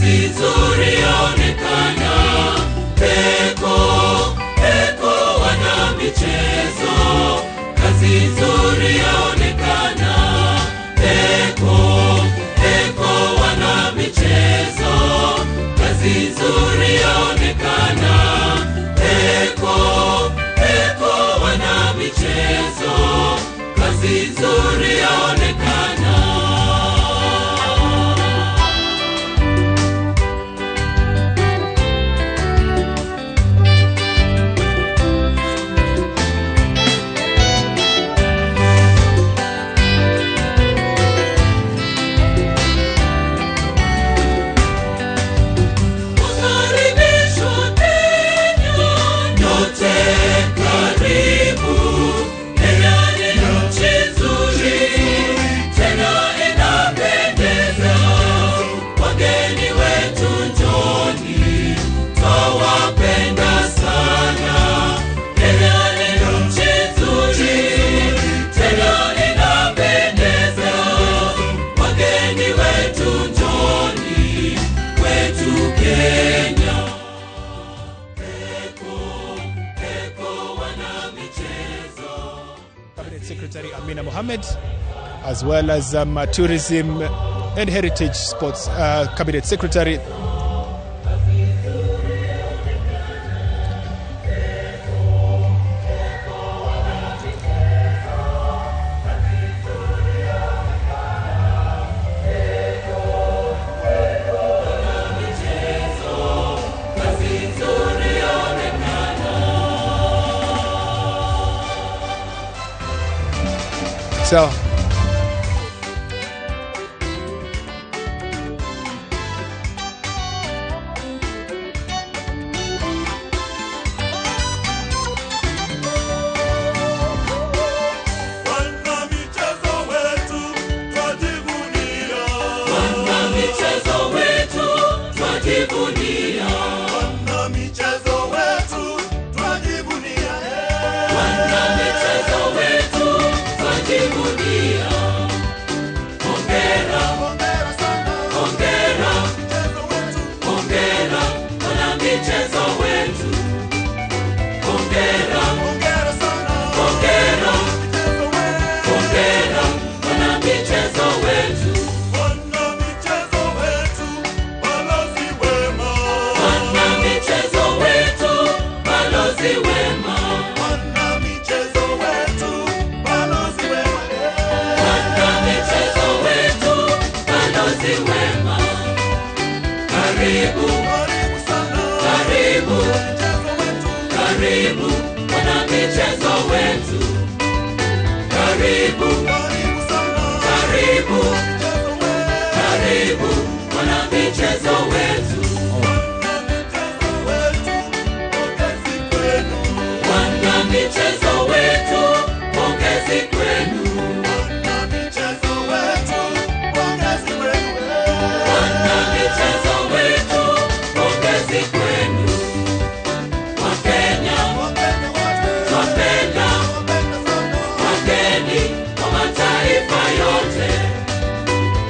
Kazi nzuri yaonekana. Eko, eko wana michezo, kazi nzuri yaonekana. Eko, eko wana michezo, kazi nzuri yaonekana. Eko, eko wana michezo, kazi nzuri yaonekana. Secretary Amina Mohammed, as well as Tourism and Heritage Sports Cabinet Secretary So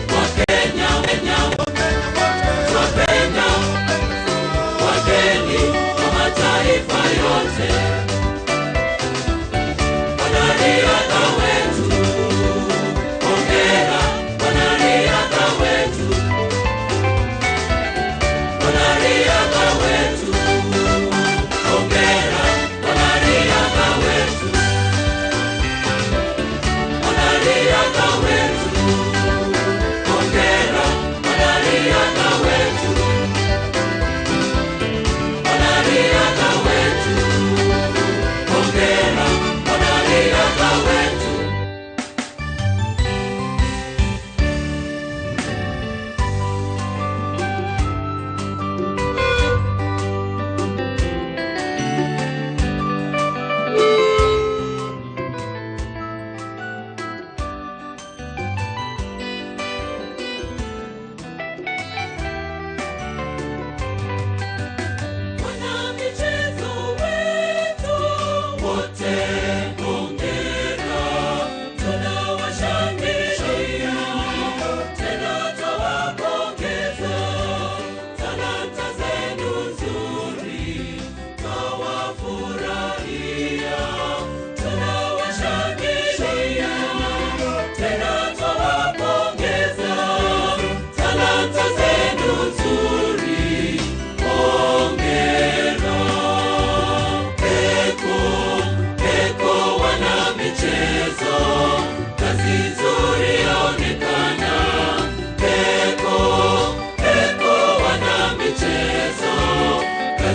Wakenya, Kenya,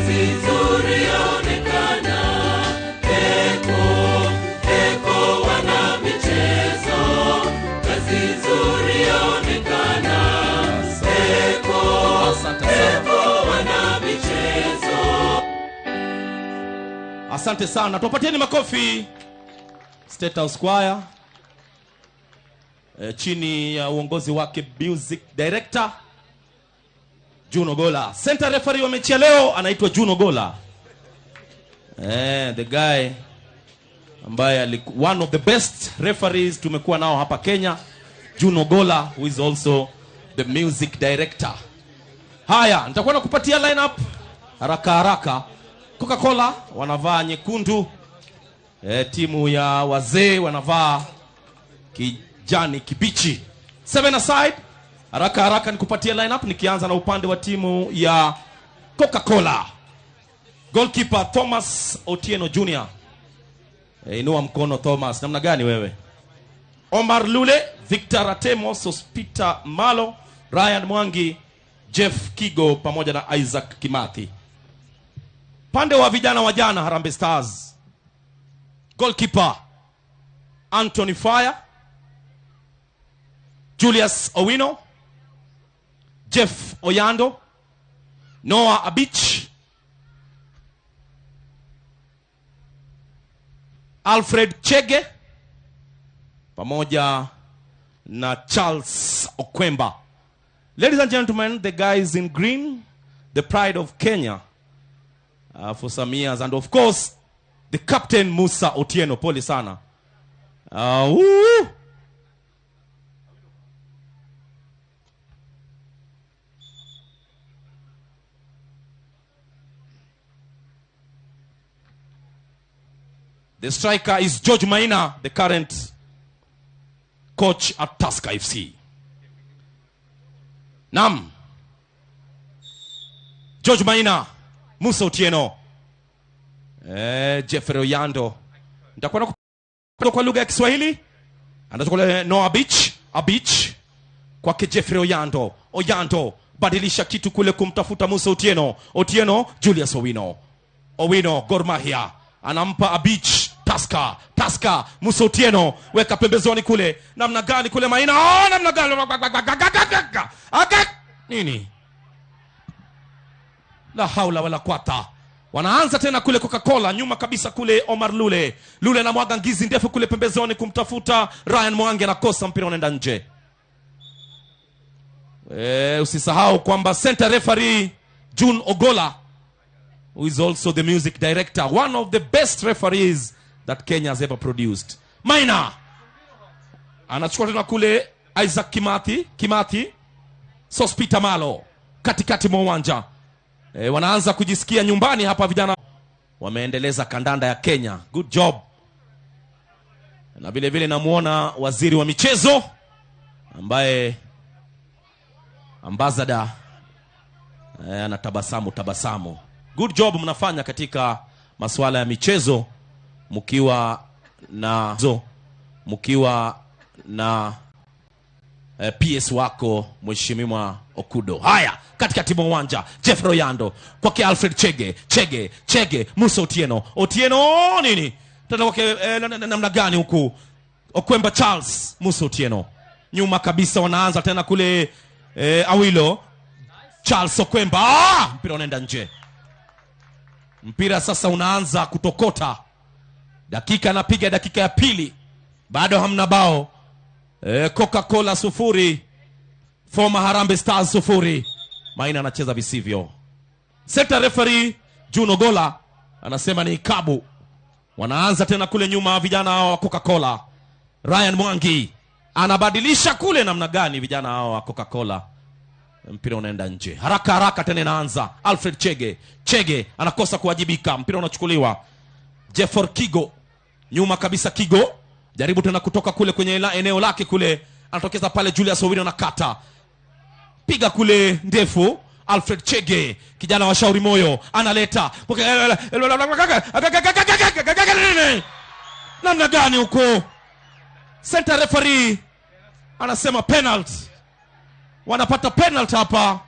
Kazi nzuri yaonekana. Eko, eko wana michezo. Kazi nzuri yaonekana. Eko, eko wana michezo. Asante sana. Tupatieni makofi State House Choir. Chini ya uongozi wake music director Juno Gola. Center referee wa mechi ya leo anaitwa Juno Gola. The guy ambaye one of the best referees tumekuwa nao hapa Kenya, Juno Gola, who is also the music director. Haya, nitakuwa nakupatia lineup haraka haraka. Coca-Cola wanavaa nyekundu, timu ya wazee wanavaa kijani kibichi. 7 aside, haraka haraka nikupatie lineup nikianza na upande wa timu ya Coca-Cola. Goalkeeper Thomas Otieno Jr. Inua mkono Thomas, namna gani wewe? Omar Lule, Victor Ratemo, Sospita Malo, Ryan Mwangi, Jeff Kigo pamoja na Isaac Kimathi. Pande wa vijana wa jana Harambee Stars, goalkeeper Anthony Fire, Julius Owino, Jeff Oyando, Noah Abich, Alfred Chege pamoja na Charles Okwemba. Ladies and gentlemen, the guys in green, the pride of Kenya for some years, and of course the captain Musa Otieno. Pole sana. The striker is George Maina, the current coach at Tusker FC. Nam. George Maina, Musa Otieno, Jeffrey Oyando. Nitakuwa kwa lugha ya Kiswahili. Anatoka Noah Beach, Abich kwake Jeffrey Oyando. Oyando badilisha kitu kule kumtafuta Musa Otieno. Otieno Julius Owino. Owino Gor Mahia anampa Abich. Tusker, Tusker, Musa Otieno weka pembezoni kule. Namna gani kule Maina? Oh, namna gani? Nini? La haula wala quwata. Wanaanza tena kule Coca-Cola, nyuma kabisa kule Omar Lule. Lule anamwaga ngizi ndefu kule pembezoni kumtafuta Ryan Mwangi, anakosa mpira unaenda nje. Usisahau kwamba center referee June Ogola, who is also the music director, one of the best referees that Kenya has ever produced. Maina anachukua tena kule Isaac Kimathi, Kimathi Sospita Malo katikati mwa uwanja. Wanaanza kujisikia nyumbani hapa vijana. Wameendeleza kandanda ya Kenya. Good job. Na vile vile namuona waziri wa michezo ambaye ambassador anatabasamu tabasamu. Good job mnafanya katika masuala ya michezo mkiwa na PS wako Mheshimiwa Okudo. Haya, katikati mwa uwanja Jeff Oyando kwake Alfred Chege, Chege, Chege, Musa Otieno. Otieno nini? Tena kwake namna gani huku? Okwemba Charles, Musa Otieno. Nyuma kabisa wanaanza tena kule Awilo, Charles Okwemba. Mpira unaenda nje. Mpira sasa unaanza kutokota. Dakika napiga dakika ya pili. Bado hamna bao. Coca-Cola 0, former Harambee Stars 0. Maina anacheza visivyo. Center referee Juno Gola anasema ni kabu. Wanaanza tena kule nyuma vijana hao wa Coca-Cola. Ryan Mwangi anabadilisha kule namna gani vijana hao wa Coca-Cola. Mpira unaenda nje. Haraka haraka tena inaanza. Alfred Chege. Chege anakosa kuwajibika. Mpira unachukuliwa. Jeffor Kigo. Nyuma kabisa Kigo. Jaribu tena kutoka kule kwenye eneo lake kule. Anatokeza pale Julius Owino anakata. Piga kule ndefu. Alfred Chege, kijana wa Shauri Moyo, analeta. Namna gani huko? Center referee anasema penalty. Wanapata penalty hapa.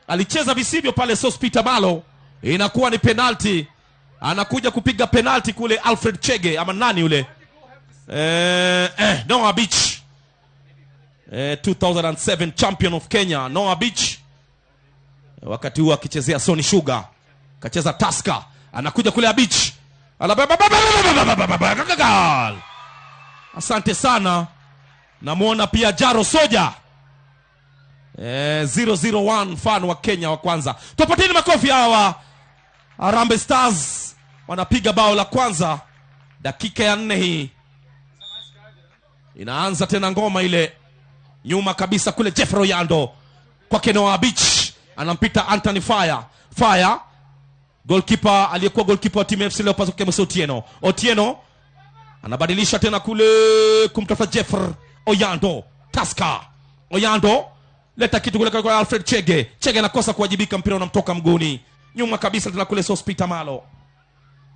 Alicheza visivyo pale Sospita Malo. Inakuwa ni penalti. Anakuja kupiga penalti kule Alfred Chege ama nani yule? Noah Beach. 2007 champion of Kenya, Noah Beach. Wakati huo akichezea Sony Sugar, kacheza Tusker. Anakuja kule Beach. Asante sana. Namuona pia Jaro Soja. 001 fan wa Kenya wa kwanza. Tupateni makofi hawa. Harambee Stars wanapiga bao la kwanza dakika ya 4 hii. Inaanza tena ngoma ile nyuma kabisa kule Jeffrey Oyando kwa Noah Beach, anampita Anthony Fire. Fire goalkeeper, aliyekuwa goalkeeper wa timu FC Leopards kwa Musa Otieno. Otieno anabadilisha tena kule kumtafuta Jeffrey Oyando. Tusker. Oyando leta kitu kule kwa Alfred Chege. Chege anakosa kuwajibika, mpira unamtoka mguuni. Nyuma kabisa tena kule Sospita Malo.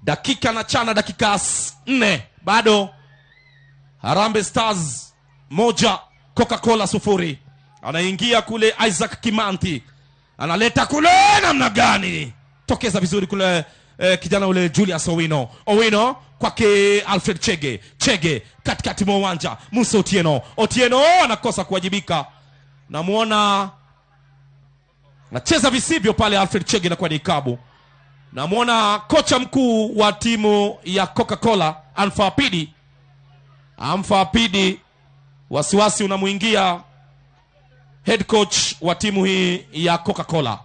Dakika na chana, dakika 4 bado Harambee Stars 1 Coca-Cola 0. Anaingia kule Isaac Kimanti. Analeta kule namna gani? Tokeza vizuri kule kijana ule Julius Owino. Owino kwake Alfred Chege. Chege katikati mwa uwanja. Musa Otieno. Otieno anakosa kuwajibika. Namuona anacheza visivyo pale Alfred Chege na kwa nikabu. Namuona kocha mkuu wa timu ya Coca-Cola Alpha Pidi. Alpha Pidi wasiwasi unamuingia head coach wa timu hii ya Coca-Cola.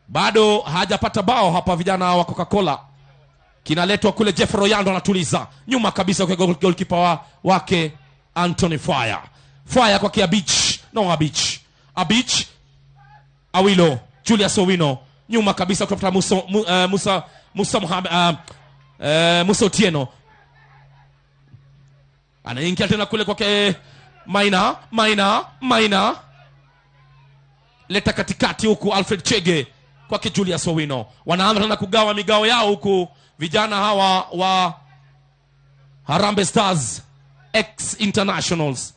Bado hajapata bao hapa vijana wa Coca-Cola. Kinaletwa kule Jeffrey Oyando anatuliza. Nyuma kabisa kwa goalkeeper wake Anthony Fire. Fire kwa kia Beach. No Beach. A Beach. Awilo. Julius Owino. Nyuma kabisa kwa Musa Musa Muhammad, Musa Otieno. Anaingia tena kule kwake Maina, Maina, Maina. Leta katikati huku Alfred Chege kwake Julius Owino. Wanaanza tena kugawa migao yao huku vijana hawa wa Harambee Stars ex Internationals.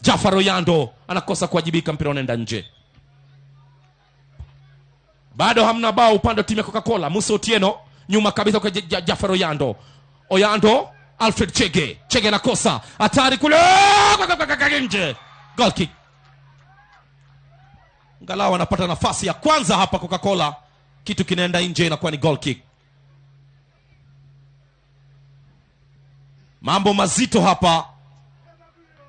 Jafar Oyando anakosa kuwajibika, mpira unaenda nje. Bado hamna bao upande wa timu ya Coca-Cola. Musa Otieno nyuma kabisa kwa Jafar Oyando. Oyando, Alfred Chege. Chege anakosa. Hatari kule nje. Goal kick. Angalau anapata nafasi ya kwanza hapa Coca-Cola. Kitu kinaenda nje, inakuwa ni goal kick. Mambo mazito hapa.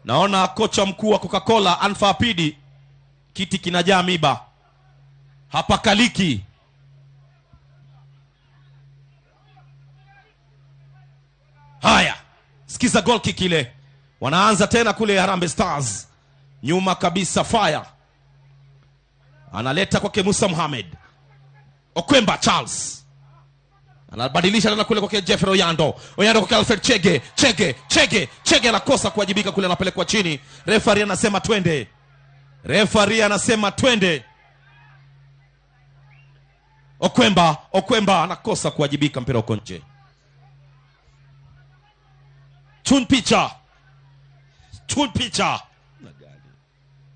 Naona kocha mkuu wa Coca-Cola Alpha Pidi, kiti kinajaa miba. Hapa kaliki. Haya, sikiza goal kick ile. Wanaanza tena kule Harambee Stars. Nyuma kabisa Fire. Analeta kwake Musa Mohamed. Okwemba Charles. Anabadilisha tena kule kwake Jeffrey Oyando. Oyando kwake Alfred Chege. Chege, Chege, Chege anakosa kuwajibika kule, anapelekwa chini. Referee anasema twende. Referee anasema twende. Okwemba, Okwemba anakosa kuwajibika, mpira uko nje. Chun picha. Chun picha.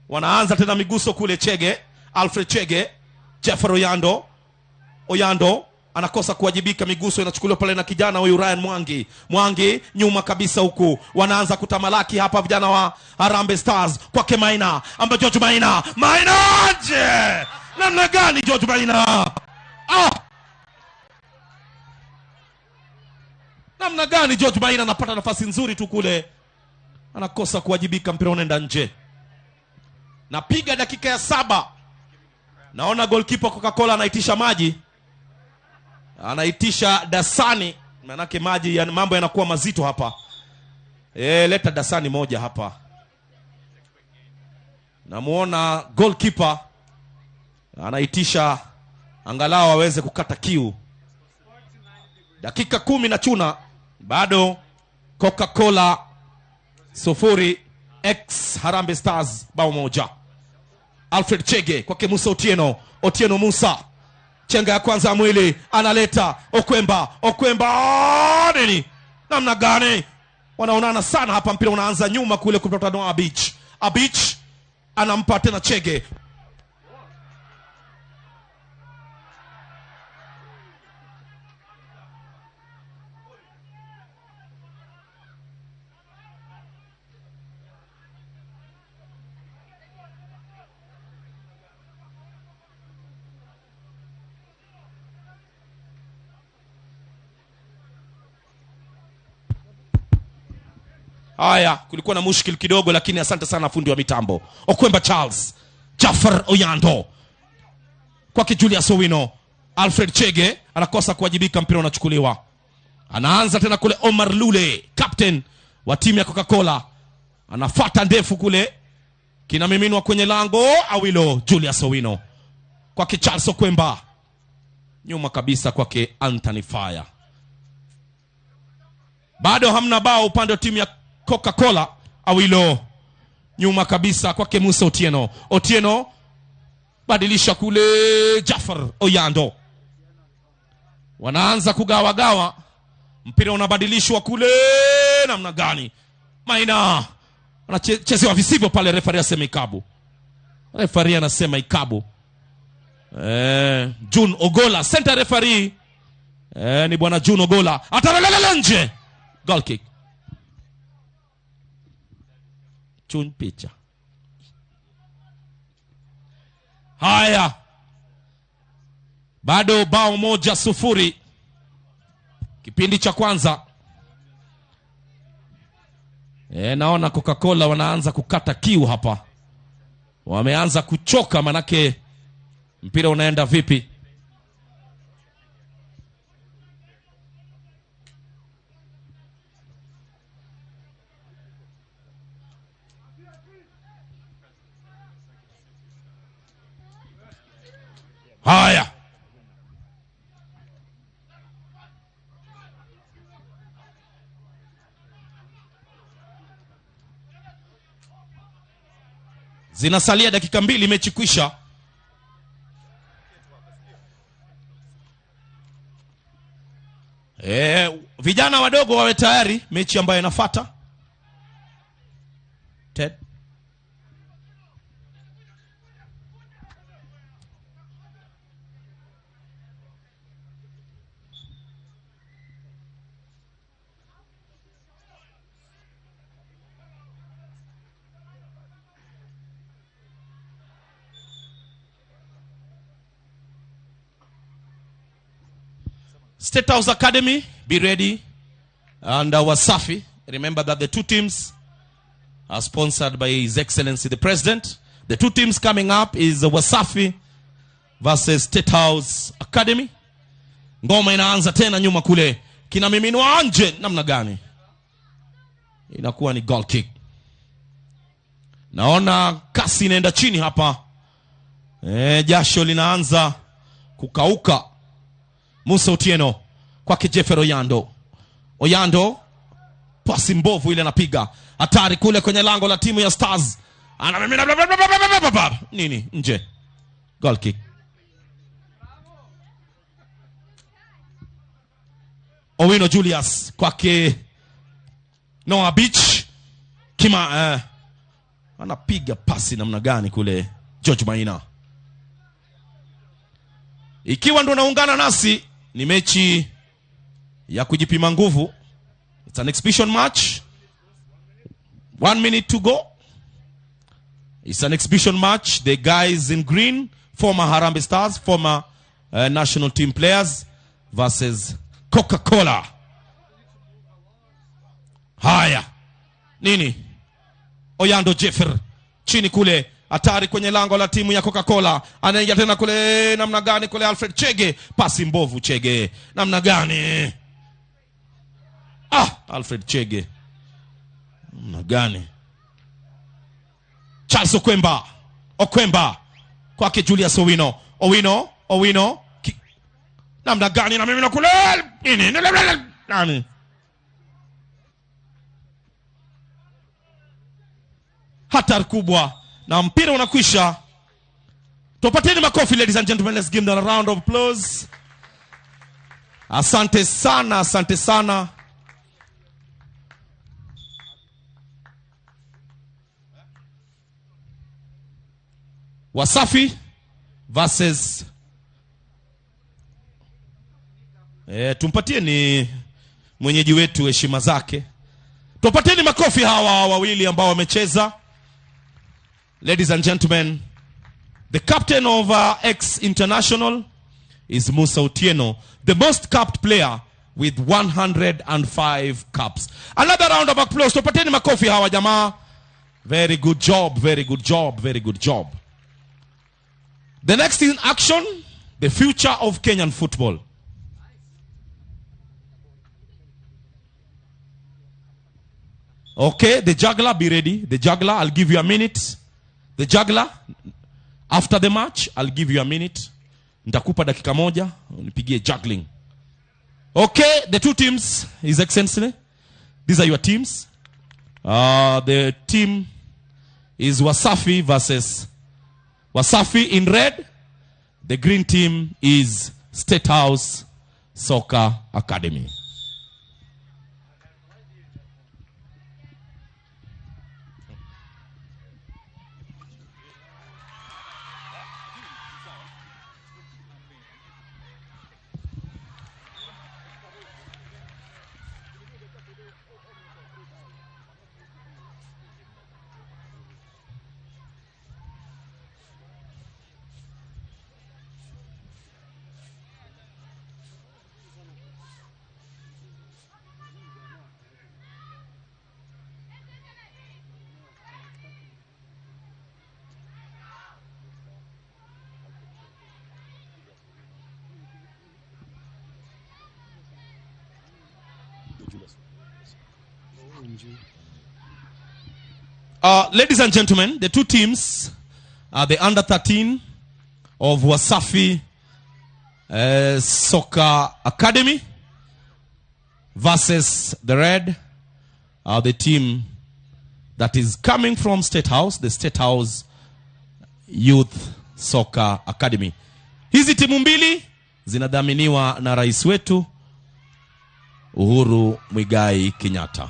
Wanaanza tena miguso kule Chege, Alfred Chege, Jeffrey Oyando. Oyando anakosa kuwajibika, miguso inachukuliwa pale na kijana huyu Ryan Mwangi. Mwangi nyuma kabisa huku. Wanaanza kutamalaki hapa vijana wa Harambee Stars kwake Maina, ambaye George Maina. Maina nje. Namna gani George Maina? Ah! Namna gani George Maina anapata nafasi nzuri tu kule. Anakosa kuwajibika, mpira unaenda nje. Napiga dakika ya 7. Naona goalkeeper Coca-Cola anaitisha maji. Anaitisha dasani. Manake maji ya mambo yanakuwa mazito hapa. Leta dasani moja hapa. Namuona goalkeeper anaitisha angalau aweze kukata kiu. Dakika 10 na chuna. Bado Coca-Cola 0 x Harambee Stars bao 1. Alfred Chege kwake Musa Otieno. Otieno Musa. Chenga ya kwanza mwili analeta Okwemba. Okwemba nini? Namna gani? Wanaonana sana hapa, mpira unaanza nyuma kule kutoka Noah Beach. Beach anampa tena Chege. Haya, kulikuwa na mushkil kidogo, lakini asante sana fundi wa mitambo. Okwemba Charles, Jafar Oyando kwake Julius Owino. Alfred Chege anakosa kuwajibika, mpira unachukuliwa. Anaanza tena kule Omar Lule, captain wa timu ya Coca-Cola, anafata ndefu kule, kinamiminwa kwenye lango. Awilo Julius Owino kwake Charles Okwemba, nyuma kabisa kwake Anthony Fire. Bado hamna bao upande wa timu ya Coca-Cola. Awilo nyuma kabisa kwake Musa Otieno. Otieno badilisha kule Jafar Oyando. Wanaanza kugawagawa, mpira unabadilishwa kule namna gani? Maina anachezewa visivyo pale, refari asema ikabu. Refari anasema ikabu. June Ogola center referee. Ni bwana June Ogola. Ataralala nje. Goal kick. Chun picha. Haya, bado bao 1-0 kipindi cha kwanza. Naona Coca-Cola wanaanza kukata kiu hapa, wameanza kuchoka, manake mpira unaenda vipi? Haya, zinasalia dakika 2 mechi kwisha. Vijana wadogo wawe tayari mechi ambayo inafuata. Ted. State House Academy, be ready. And Wasafi, remember that the two teams are sponsored by His Excellency the President. The two teams coming up is Wasafi versus State House Academy. Ngoma inaanza tena nyuma kule, kinamiminwa nje namna gani? Inakuwa ni goal kick. Naona kasi inaenda chini hapa. Jasho linaanza kukauka. Musa Otieno kwake Jeffrey Oyando. Oyando pasi mbovu ile anapiga. Hatari kule kwenye lango la timu ya Stars. Anamimina bla bla bla bla bla bla. Nini nje. Goal kick. Owino Julius kwake Noah Beach. Kima anapiga pasi namna gani kule George Maina. Ikiwa ndo naungana nasi, ni mechi ya kujipima nguvu. It's an exhibition match. 1 minute to go. It's an exhibition match. The guys in green, former Harambee Stars, former national team players versus Coca-Cola. Haya. Nini? Oyando Jeffer chini kule, hatari kwenye lango la timu ya Coca-Cola. Anaingia tena kule namna gani kule Alfred Chege, pasi mbovu Chege. Namna gani? Alfred Chege. Namna gani? Charles Okwemba. Okwemba kwake Julius Owino. Owino, Owino. Namna gani na mimi na kule? Nini? Nani? Hatari kubwa na mpira unakwisha. Tupateni makofi, ladies and gentlemen, let's give them a round of applause. Asante sana, asante sana. Wasafi versus tumpatie ni mwenyeji wetu heshima zake. Tupateni makofi hawa wawili ambao wamecheza. Ladies and gentlemen, the captain of X International is Musa Otieno, the most capped player with 105 caps. Another round of applause. Tupateni makofi hawa jamaa. Very good job, very good job, very good job. The next in action, the future of Kenyan football. Okay, the juggler, be ready. The juggler, I'll give you a minute. The juggler, after the match, I'll give you a minute. Nitakupa dakika moja, unipigie juggling. Okay, the two teams, His Excellency. These are your teams. The team is Wasafi versus Wasafi in red. The green team is State House Soccer Academy. Ladies and gentlemen, the two teams are the under 13 of Wasafi Soccer Academy versus the red, the team that is coming from State House, the State House Youth Soccer Academy. Hizi timu mbili zinadhaminiwa na rais wetu Uhuru Muigai Kenyatta.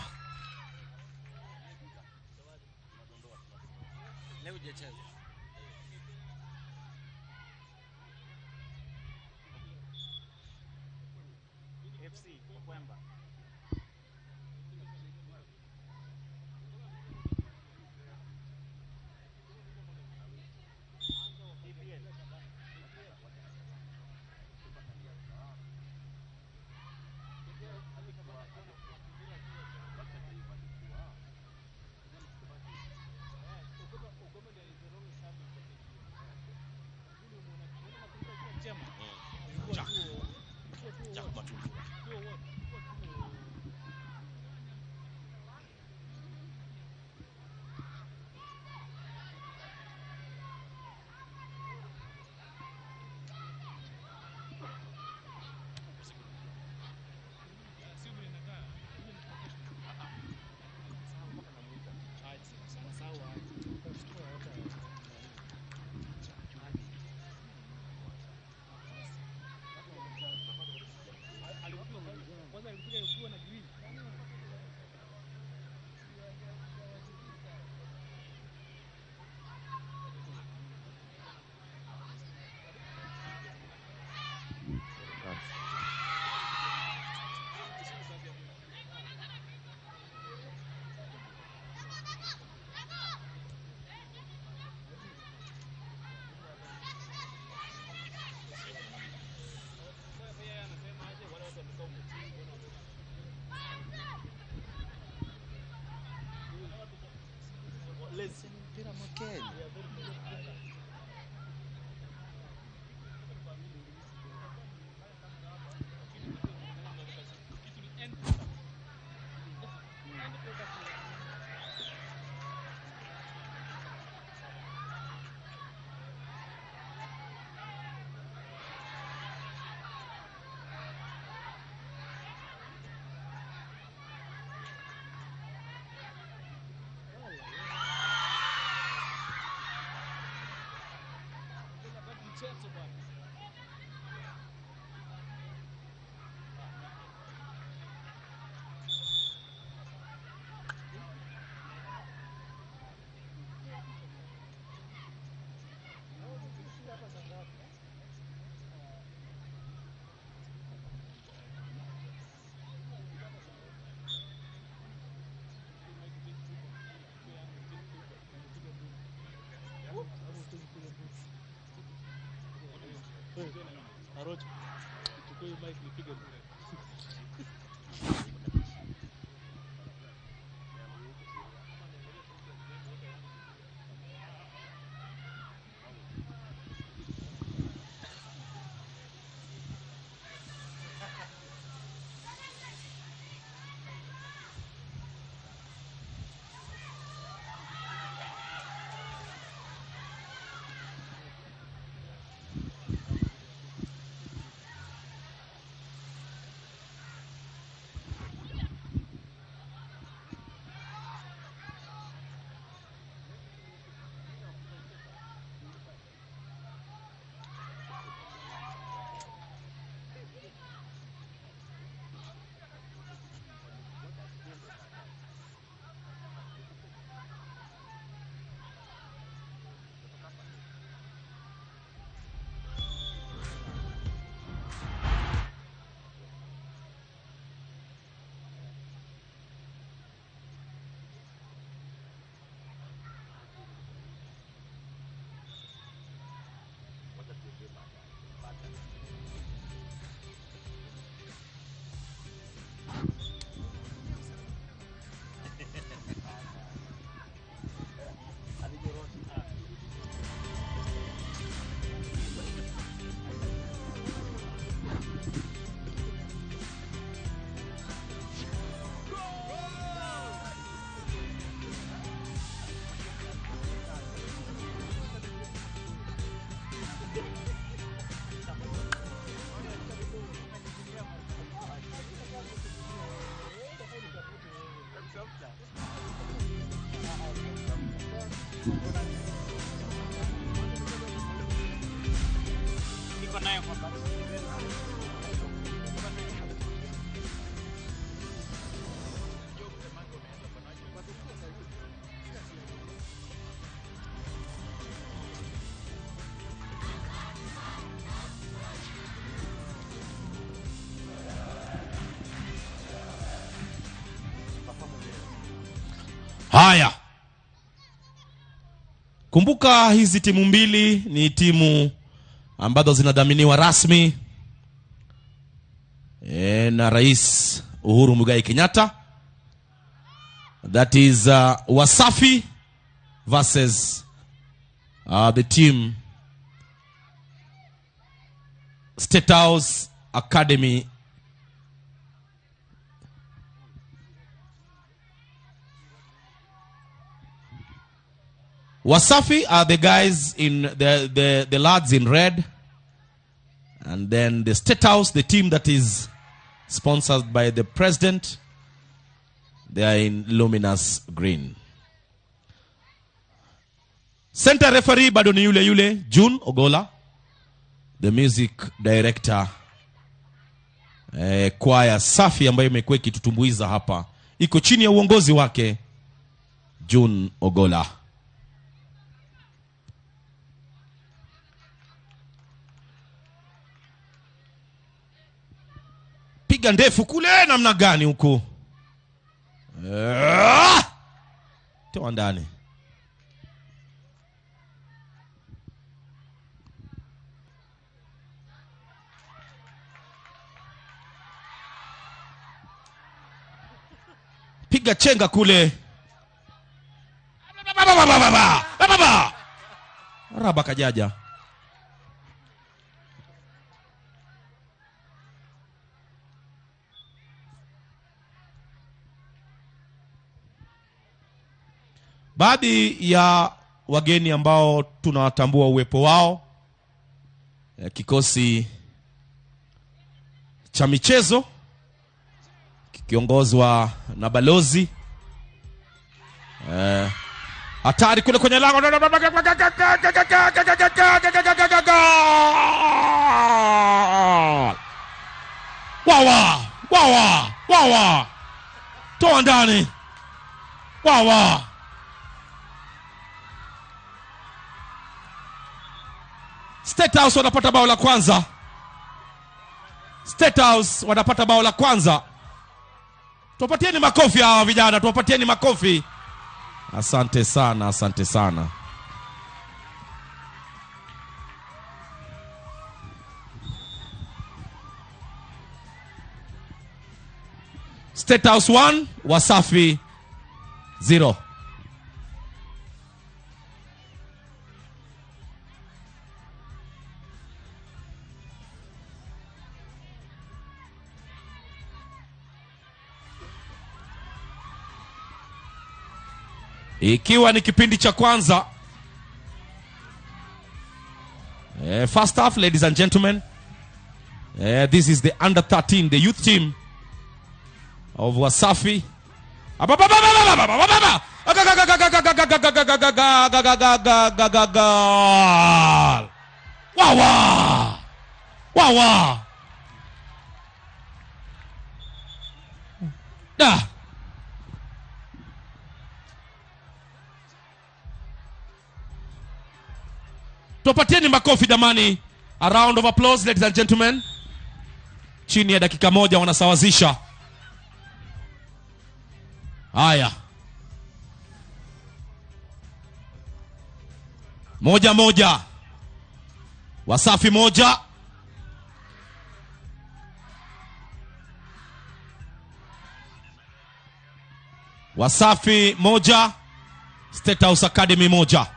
Haya, kumbuka hizi timu mbili ni timu ambazo zinadhaminiwa rasmi na Rais Uhuru Muigai Kenyatta. That is Wasafi versus the team State House Academy. Wasafi are the guys in the lads in red, and then the State House, the team that is sponsored by the president, they are in luminous green. Center referee bado ni yule yule June Ogola, the music director. Kwaya safi ambayo imekuwa ikitutumbuiza hapa iko chini ya uongozi wake June Ogola. Piga ndefu kule namna gani huku? Toa ndani. Piga chenga kule. Raba kajaja. Baadhi ya wageni ambao tunawatambua uwepo wao, kikosi cha michezo kikiongozwa na balozi. Hatari kule kwenye lango. Wawa, wawa, wawa. Toa ndani. Wawa. State House wanapata bao la kwanza. State House wanapata bao la kwanza. Tuwapatieni makofi hawa vijana, tuwapatieni makofi. Asante sana, asante sana. State House 1, Wasafi 0. Ikiwa ni kipindi cha kwanza. First half, ladies and gentlemen. This is the under 13, the youth team of Wasafi. Wawa! Wawa! Da! Tupatieni makofi jamani. A round of applause, ladies and gentlemen. Chini ya dakika moja wanasawazisha. Haya. 1-1. Wasafi 1. Wasafi 1. State House Academy 1.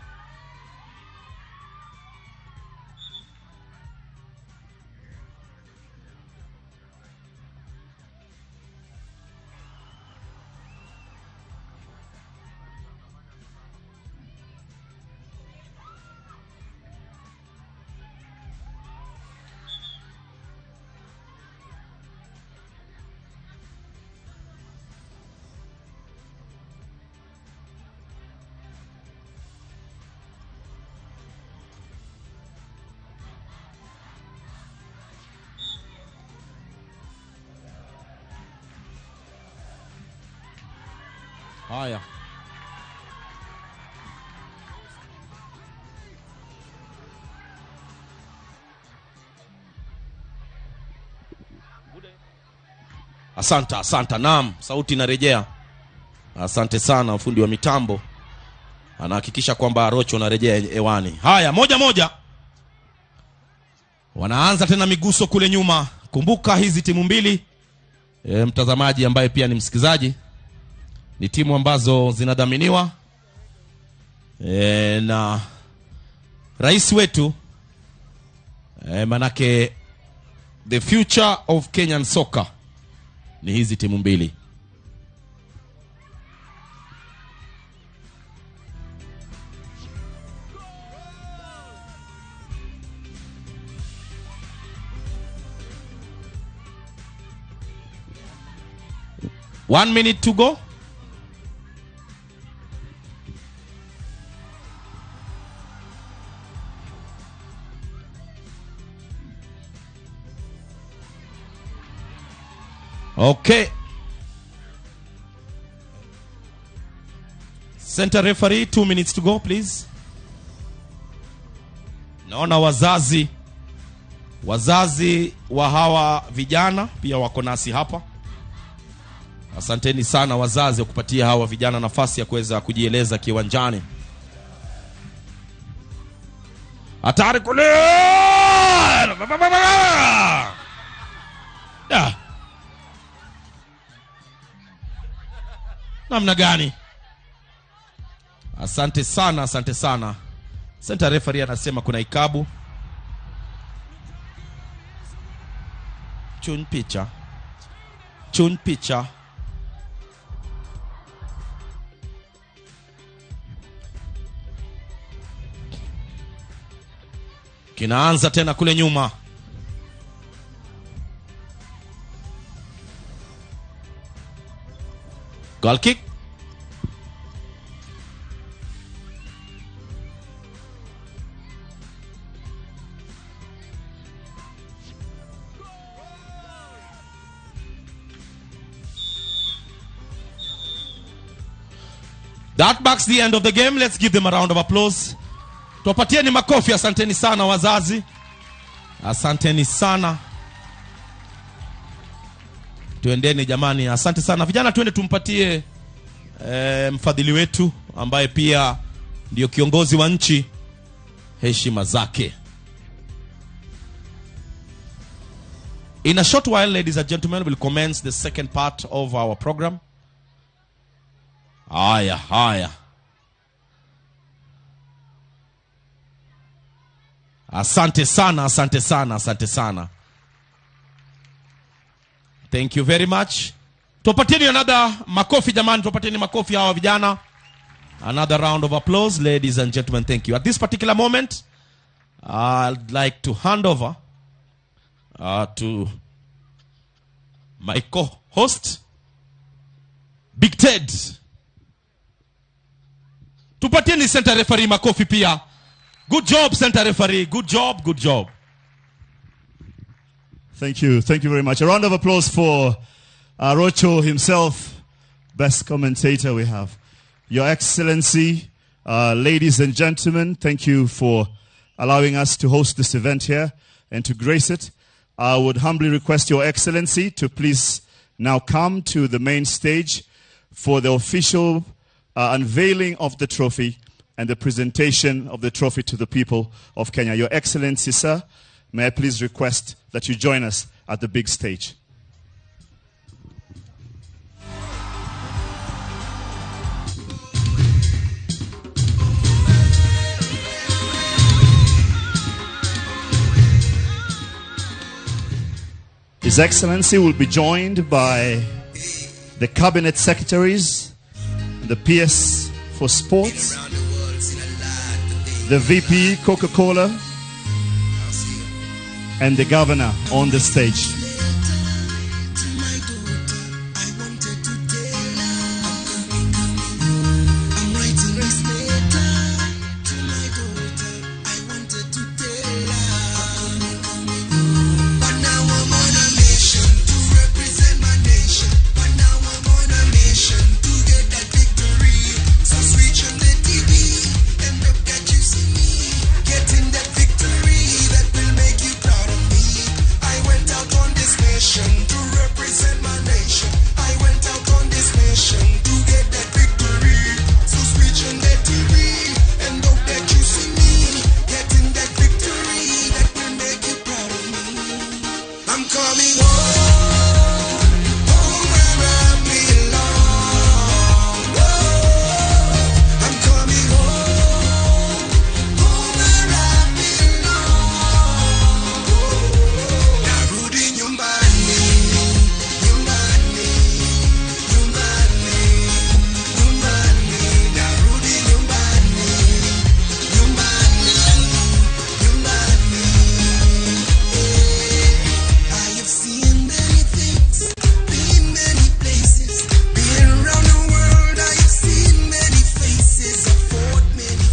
Haya. Asante, asante. Naam, sauti inarejea. Asante sana fundi wa mitambo. Anahakikisha kwamba Rocho anarejea hewani. Haya, 1-1. Wanaanza tena miguso kule nyuma. Kumbuka hizi timu mbili, mtazamaji ambaye pia ni msikizaji, ni timu ambazo zinadhaminiwa na rais wetu, manake the future of Kenyan soccer ni hizi timu mbili. One minute to go. Okay. Center referee, 2 minutes to go, please. Naona wazazi wa hawa vijana pia wako nasi hapa. Asanteni sana wazazi kupatia hawa vijana nafasi ya kuweza kujieleza kiwanjani. Hatari kule. Da. Namna gani? Asante sana, asante sana. Center referee anasema kuna ikabu. Chun picha. Chun picha. Kinaanza tena kule nyuma. Goal kick. That marks the end of the game. Let's give them a round of applause. Tuwapatieni makofi. Asanteni sana wazazi. Asanteni sana. Tuendeni jamani. Asante sana vijana, tuende tumpatie mfadhili wetu ambaye pia ndio kiongozi wa nchi heshima zake. In a short while, ladies and gentlemen, we'll commence the second part of our program. Haya, haya. Asante sana, asante sana, asante sana. Thank you very much. Tupatieni another makofi jamani, tupatieni makofi hawa vijana. Another round of applause, ladies and gentlemen. Thank you. At this particular moment, I'd like to hand over to my co-host, Big Ted. Tupatieni center referee makofi pia. Good job, center referee. Good job, good job. Thank you. Thank you very much. A round of applause for Rocho himself, best commentator we have. Your Excellency, ladies and gentlemen, thank you for allowing us to host this event here and to grace it. I would humbly request Your Excellency to please now come to the main stage for the official unveiling of the trophy and the presentation of the trophy to the people of Kenya. Your Excellency, sir, may I please request that you join us at the big stage. His Excellency will be joined by the Cabinet Secretaries, the PS for Sports, the VP Coca-Cola, and the Governor on the stage.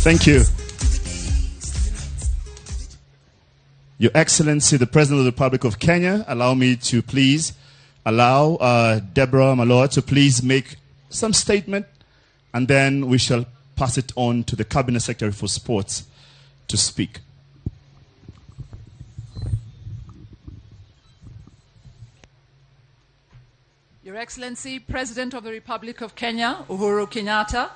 Thank you. Your Excellency, the President of the Republic of Kenya, allow me to please allow Deborah Maloa to please make some statement, and then we shall pass it on to the Cabinet Secretary for Sports to speak. Your Excellency, President of the Republic of Kenya, Uhuru Kenyatta,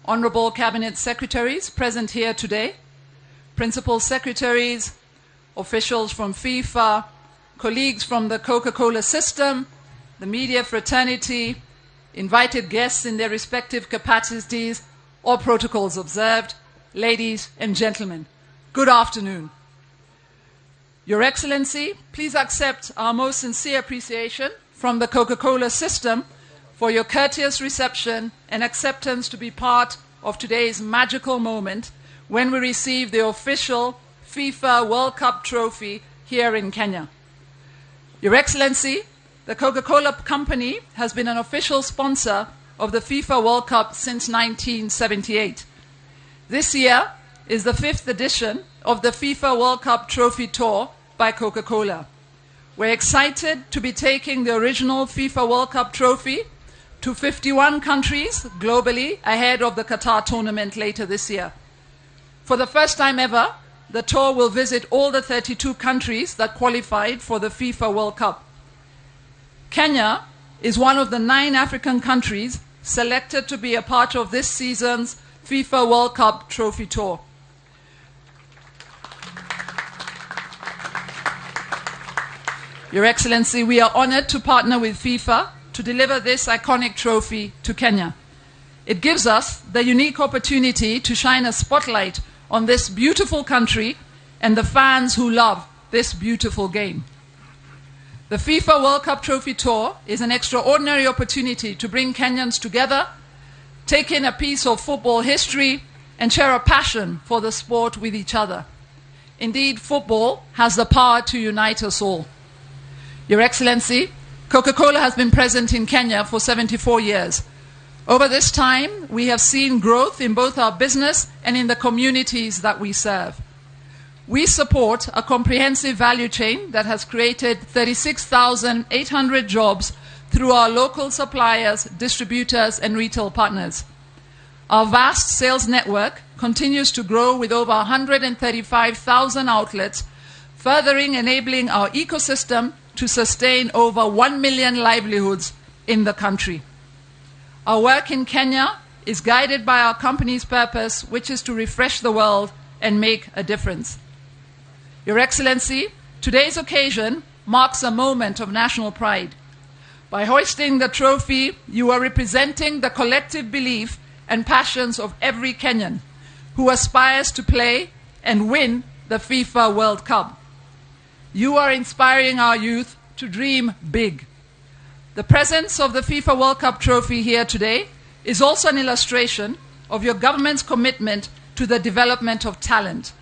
Honorable Cabinet Secretaries present here today, Principal Secretaries, officials from FIFA, colleagues from the Coca-Cola system, the media fraternity, invited guests in their respective capacities, all protocols observed, ladies and gentlemen, good afternoon. Your Excellency, please accept our most sincere appreciation from the Coca-Cola system for your courteous reception and acceptance to be part of today's magical moment when we receive the official FIFA World Cup trophy here in Kenya. Your Excellency, the Coca-Cola Company has been an official sponsor of the FIFA World Cup since 1978. This year is the 5th edition of the FIFA World Cup Trophy Tour by Coca-Cola. We're excited to be taking the original FIFA World Cup trophy to 51 countries globally ahead of the Qatar tournament later this year. For the first time ever, the tour will visit all the 32 countries that qualified for the FIFA World Cup. Kenya is one of the 9 African countries selected to be a part of this season's FIFA World Cup Trophy Tour. Your Excellency, we are honored to partner with FIFA to deliver this iconic trophy to Kenya. It gives us the unique opportunity to shine a spotlight on this beautiful country and the fans who love this beautiful game. The FIFA World Cup Trophy Tour is an extraordinary opportunity to bring Kenyans together, take in a piece of football history, and share a passion for the sport with each other. Indeed, football has the power to unite us all. Your Excellency, Coca Cola has been present in Kenya for 74 years. Over this time, we have seen growth in both our business and in the communities that we serve. We support a comprehensive value chain that has created 36,800 jobs through our local suppliers, distributors, and retail partners. Our vast sales network continues to grow with over 135,000 outlets, furthering enabling our ecosystem to sustain over 1 million livelihoods in the country. Our work in Kenya is guided by our company's purpose, which is to refresh the world and make a difference. Your Excellency, today's occasion marks a moment of national pride. By hoisting the trophy, you are representing the collective belief and passions of every Kenyan who aspires to play and win the FIFA World Cup. You are inspiring our youth to dream big. The presence of the FIFA World Cup trophy here today is also an illustration of your government's commitment to the development of talent.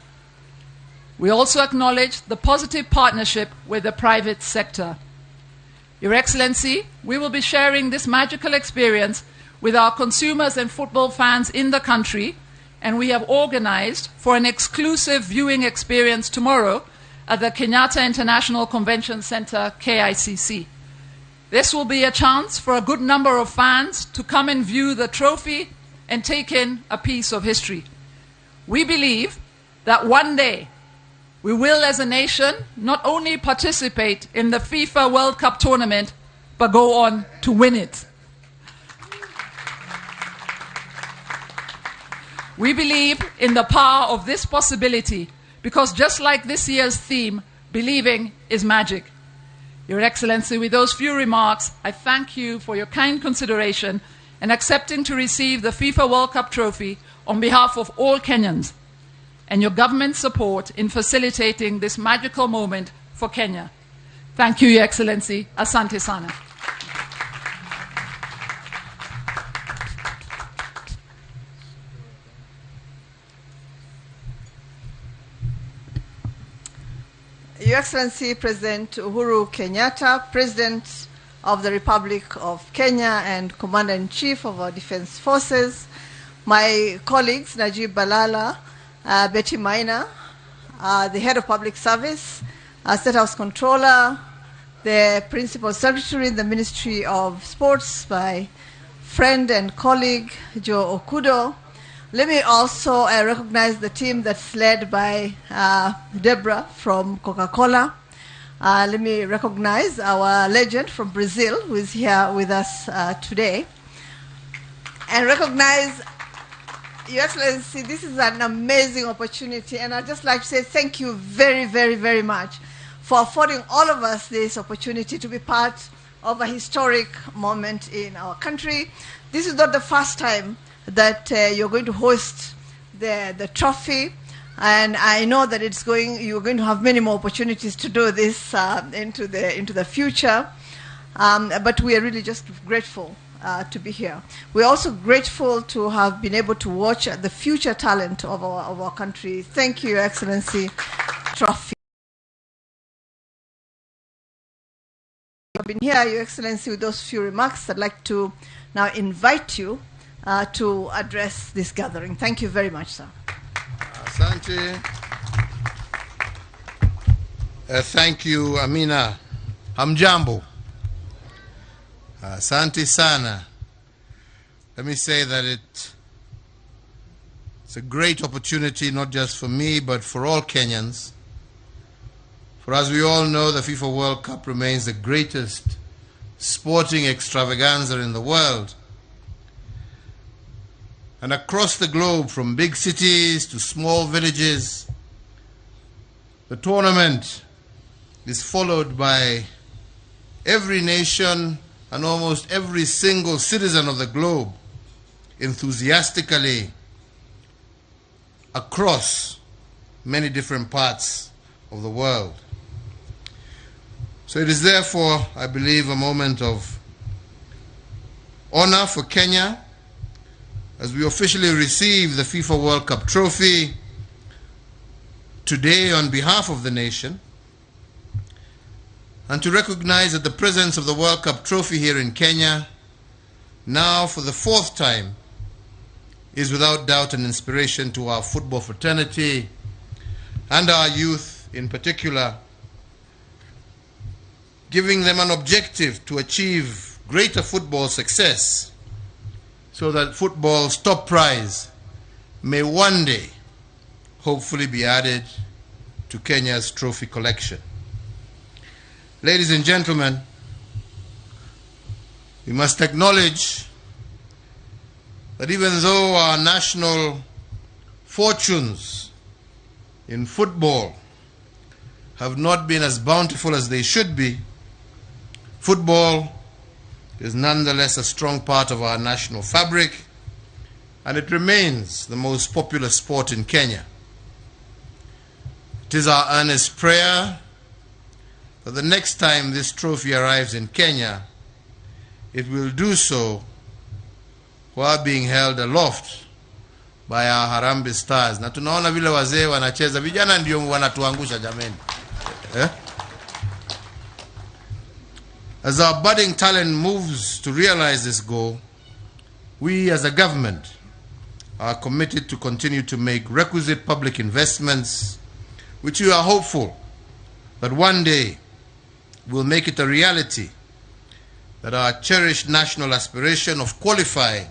We also acknowledge the positive partnership with the private sector. Your Excellency, we will be sharing this magical experience with our consumers and football fans in the country, and we have organized for an exclusive viewing experience tomorrow at the Kenyatta International Convention Center, KICC. This will be a chance for a good number of fans to come and view the trophy and take in a piece of history. We believe that one day we will, as a nation, not only participate in the FIFA World Cup tournament, but go on to win it. We believe in the power of this possibility because, just like this year's theme, believing is magic. Your Excellency, with those few remarks, I thank you for your kind consideration and accepting to receive the FIFA World Cup trophy on behalf of all Kenyans and your government's support in facilitating this magical moment for Kenya. Thank you, Your Excellency. Asante sana. Your Excellency President Uhuru Kenyatta, President of the Republic of Kenya and Commander-in-Chief of our Defense Forces, my colleagues Najib Balala, Betty Maina, the Head of Public Service, State House Controller, the Principal Secretary in the Ministry of Sports, my friend and colleague Joe Okudo. Let me also recognize the team that's led by Deborah from Coca-Cola. Let me recognize our legend from Brazil who is here with us today. And recognize, Your Excellency, this is an amazing opportunity, and I'd just like to say thank you very, very, very much for affording all of us this opportunity to be part of a historic moment in our country. This is not the first time that you're going to host the trophy, and I know that you're going to have many more opportunities to do this into the future. But we are really just grateful to be here. We're also grateful to have been able to watch the future talent of our country. Thank you, Your Excellency. Trophy. I've been here, Your Excellency, with those few remarks. I'd like to now invite you to address this gathering. Thank you very much, sir. Asante. Thank you, Amina. Hamjambo. Asante sana. Let me say that it's a great opportunity, not just for me, but for all Kenyans. For as we all know, the FIFA World Cup remains the greatest sporting extravaganza in the world. And across the globe, from big cities to small villages, the tournament is followed by every nation and almost every single citizen of the globe enthusiastically across many different parts of the world. So it is therefore, I believe, a moment of honor for Kenya as we officially receive the FIFA World Cup trophy today on behalf of the nation, and to recognize that the presence of the World Cup trophy here in Kenya, now for the fourth time, is without doubt an inspiration to our football fraternity and our youth in particular, giving them an objective to achieve greater football success so that football's top prize may one day hopefully be added to Kenya's trophy collection. Ladies and gentlemen, we must acknowledge that even though our national fortunes in football have not been as bountiful as they should be, football is nonetheless a strong part of our national fabric, and it remains the most popular sport in Kenya. It is our earnest prayer that the next time this trophy arrives in Kenya, it will do so while being held aloft by our Harambee Stars. Na tunaona vile wazee wanacheza, vijana ndio wanatuangusha jameni. Eh? As our budding talent moves to realize this goal, we as a government are committed to continue to make requisite public investments, which we are hopeful that one day will make it a reality that our cherished national aspiration of qualifying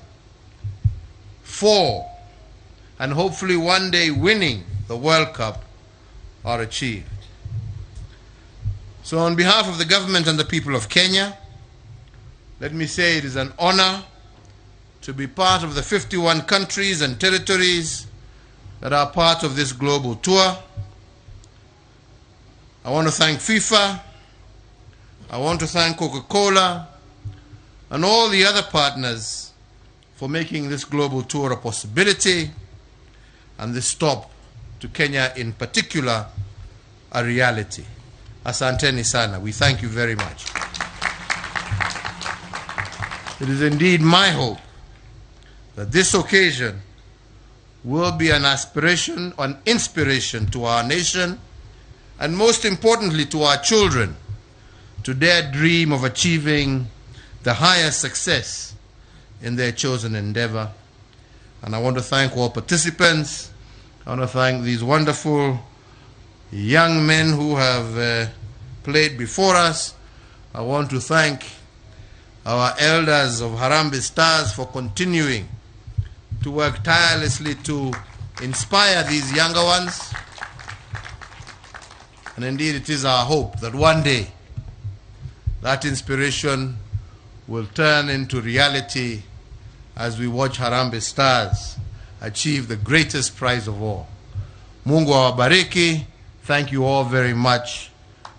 for and hopefully one day winning the World Cup are achieved. So on behalf of the government and the people of Kenya, let me say it is an honor to be part of the 51 countries and territories that are part of this global tour. I want to thank FIFA, I want to thank Coca-Cola, and all the other partners for making this global tour a possibility, and this stop to Kenya in particular a reality. Asanteni sana. We thank you very much. It is indeed my hope that this occasion will be an aspiration, an inspiration to our nation, and most importantly to our children, to dare dream of achieving the highest success in their chosen endeavor. And I want to thank all participants. I want to thank these wonderful young men who have played before us. I want to thank our elders of Harambee Stars for continuing to work tirelessly to inspire these younger ones. And indeed, it is our hope that one day that inspiration will turn into reality as we watch Harambee Stars achieve the greatest prize of all. Mungu awabariki. Thank you all very much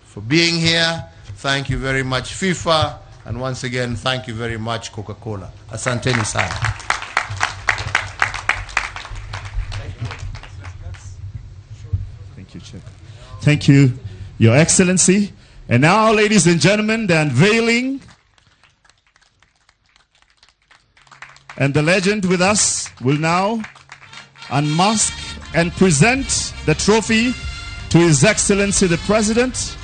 for being here. Thank you very much, FIFA. And once again, thank you very much, Coca-Cola. Asanteni sana. Thank you, Chair. Thank you, Your Excellency. And now, ladies and gentlemen, the unveiling. And the legend with us will now unmask and present the trophy to His Excellency the President.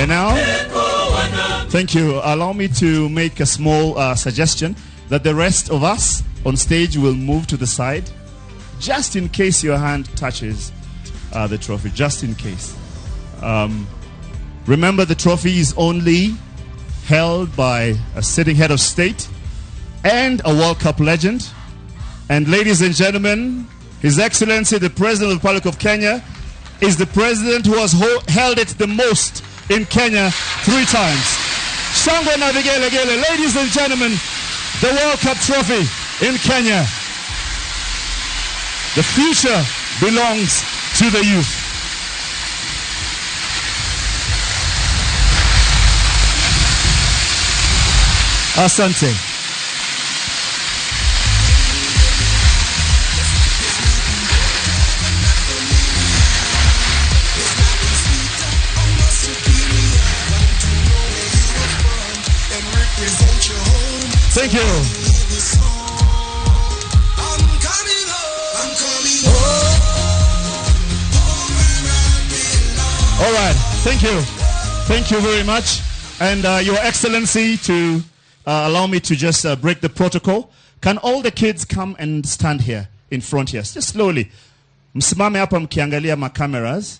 And now, thank you. Allow me to make a small suggestion that the rest of us on stage will move to the side, just in case your hand touches the trophy, just in case. Remember, the trophy is only held by a sitting head of state and a World Cup legend. And ladies and gentlemen, His Excellency, the President of the Republic of Kenya, is the president who has held it the most in Kenya 3 times. Shangwe na vigelegele, ladies and gentlemen, the World Cup trophy in Kenya. The future belongs to the youth. Asante. Thank you. All right. Thank you. Thank you very much. And Your Excellency, to allow me to just break the protocol. Can all the kids come and stand here in front here? Just slowly. Msimame hapa mkiangalia ma cameras.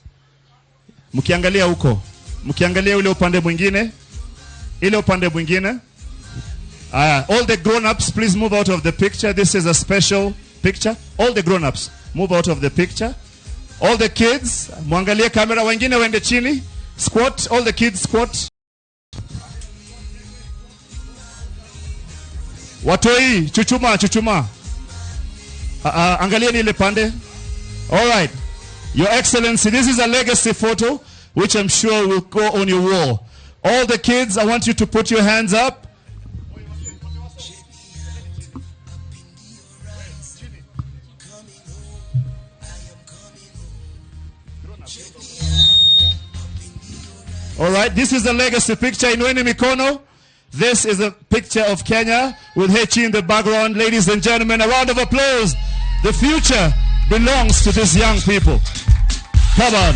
Mkiangalia huko. Mkiangalia ule upande mwingine. Ile upande mwingine. All the grown-ups, please move out of the picture. This is a special picture. All the grown-ups, move out of the picture. All the kids, mwangalie kamera, wengine wende chini. Squat, all the kids squat. Watoi, chuchuma, chuchuma. Angalieni ile pande. All right. Your Excellency, this is a legacy photo, which I'm sure will go on your wall. All the kids, I want you to put your hands up. All right, this is a legacy picture. Inueni mikono. This is a picture of Kenya with Hechi in the background. Ladies and gentlemen, a round of applause. The future belongs to these young people. Come on.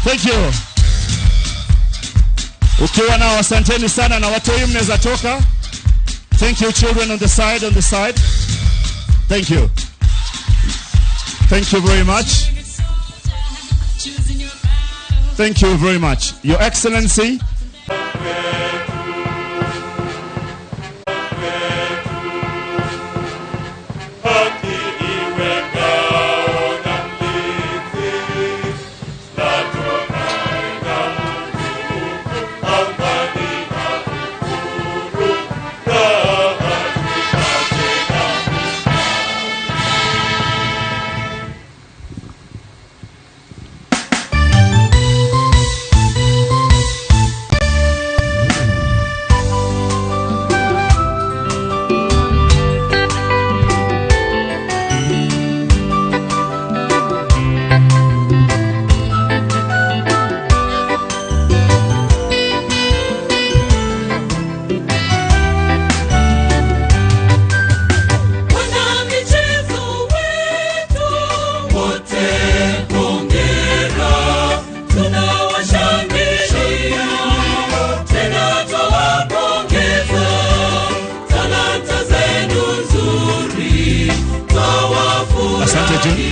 Thank you. Ukiwa nao, asanteni sana na watoi mnaweza toka. Thank you, children on the side, on the side. Thank you. Thank you very much. Thank you very much. Your Excellency.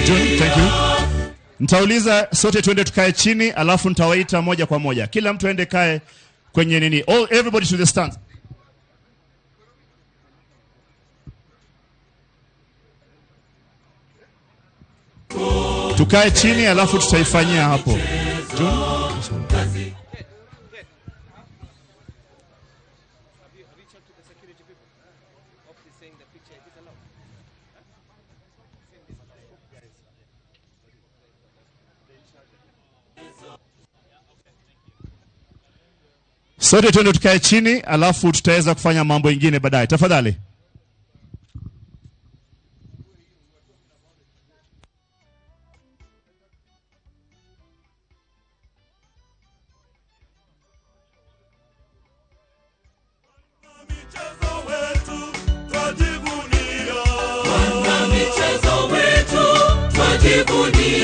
June, thank you. Nitauliza sote tuende tukae chini, alafu nitawaita moja kwa moja. Kila mtu aende kae kwenye nini. All, everybody to the stand. Tukae chini, alafu tutaifanyia hapo. June? Sote tuende tukae chini, alafu tutaweza kufanya mambo mengine baadaye. Tafadhali. Wana michezo wetu twajivunia.